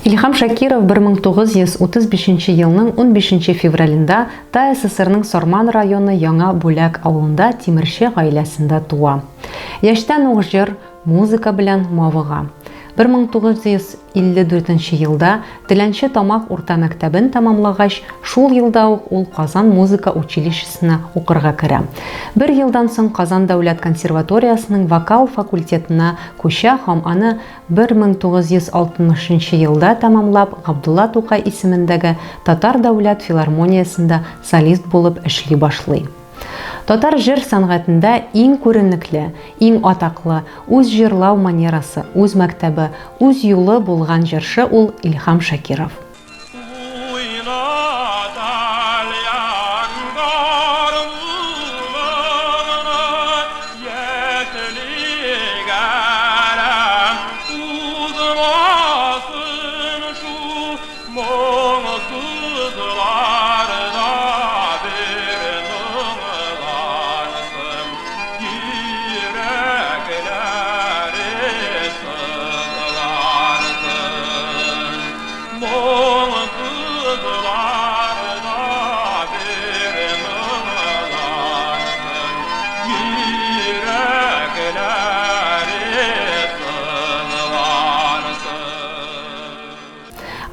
Илһам Шакиров 1935 елның 15 февралендә ТАССРның Сарман районы Яңа Бүләк авылында тимерче гаиләсендә туа. Яшьтән ук җыр, музыка белән мавыга. 1954 елда Теләнче Тамак урта мәктәбен тәмамлагач, шул елда ук ул Казан музыка училищесына укырга керә. Бер елдан соң Казан дәүләт консерваториясенең вокал факультетына күчә һәм аны 1960 нчы елда тәмамлап, Габдулла Тукай исемендәге Татар дәүләт филармониясендә солист булып эшли башлый. Татар җыр сәнгатендә иң күренекле, иң атаклы, үз җырлау манерасы, үз мәктәбе, үз юлы булган җырчы ул Илһам Шакиров.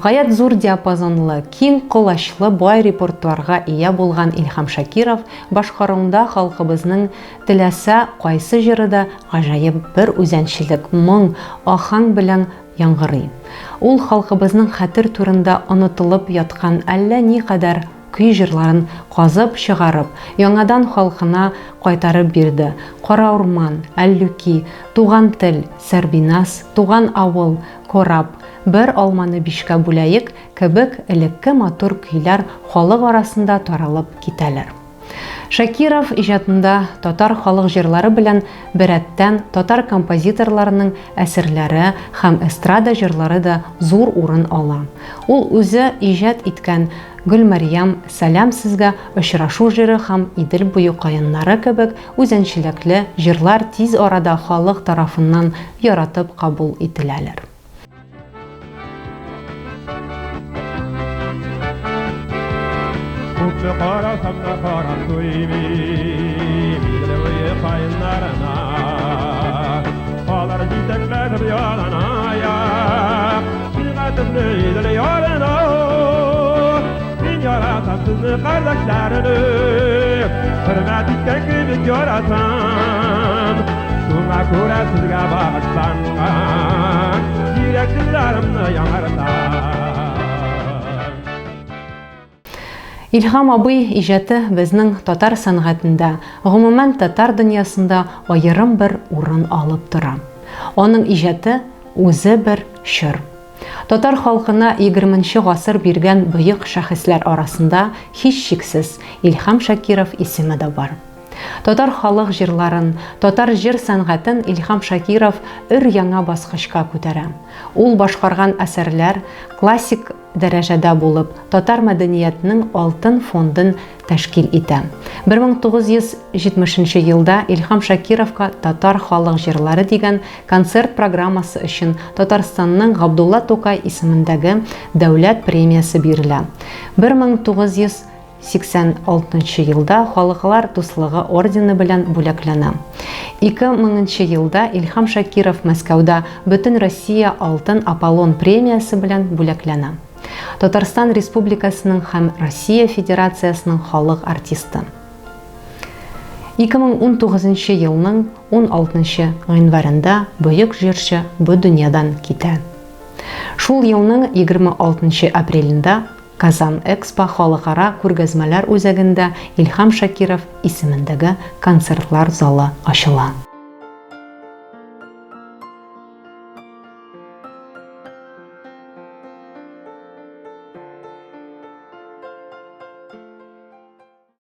Гаять зур диапазонлы, киң колачлы бай репертуарга ия булган Илһам Шакиров башкаруында халкыбызның теләсә кайсы җыры да гаҗәеп бер үзәнчелек, моң, аһәң белән яңгырый. Ул халкыбызның хәтер түрендә онытылып яткан әллә никадәр көй-җырларын казып чыгарып, яңадан халкына кайтарып бирде, Кара урман, Әллүки, Туган тел, Сәрбиназ, Туган авыл, Кораб, Бер алманы бишкә бүләек кебек элекке матур көйләр халык арасында таралып китәләр. Шакиров иҗатында татар халык җырлары белән беррәттән татар композиторларының әсәрләре һәм эстрада җырлары да зур урын ала. Ул үзе иҗат иткән Гөлмәрьям, Сәлам сезгә, Очрашу җыры һәм Идел буе каеннары кебек үзенчәлекле җырлар тиз арада халык тарафыннан яратып кабул ителәләр. Күпме карасам да карап туймыйм Идел буе каеннарына. Алар җитәкләшеп яланаяк Чыга төсле Идел ярына. Мин яратам сезне, кардәшләрем, Хөрмәт иткән кебек яратам. Шуңа күрә сезгә багышланган Йөрәк җырларымны яңартам. Илһам абый иҗаты безнең татар сәнгатендә, гомумән татар дөньясында аерым бер урын алып тора. Аның иҗаты үзе бер чор. Татар халкына егерменче гасыр биргән бөек шәхесләр арасында, һичшиксез, Илһам Шакиров исеме дә бар. Татар халык җырларын, татар җыр сәнгатен Илһам Шакиров өр-яңа баскычка күтәрә. Ул башкарган әсәрләр классик дәрәҗәдә булып, татар мәдәниятенең алтын фондын тәшкил итә. 1970 нче елда Илһам Шакировка Татар халык җырлары дигән концерт программасы өчен Татарстанның Габдулла Тукай исемендәге дәүләт премиясе бирелә. 1986 нчы елда Халыклар дуслыгы ордены белән бүләкләнә. 2000 нчы елда Илһам Шакиров Мәскәүдә Бөтенроссия Алтын Аполлон премиясе белән бүләкләнә. Татарстан Республикасының һәм Россия Федерациясенең халык артисты. 2019 елның 16 гыйнварында бөек җырчы бу дөньядан китә. Шул елның 26 апрелендә Казан Экспо халыкара күргәзмәләр үзәгендә Илһам Шакиров исемендәге концертлар залы ачыла.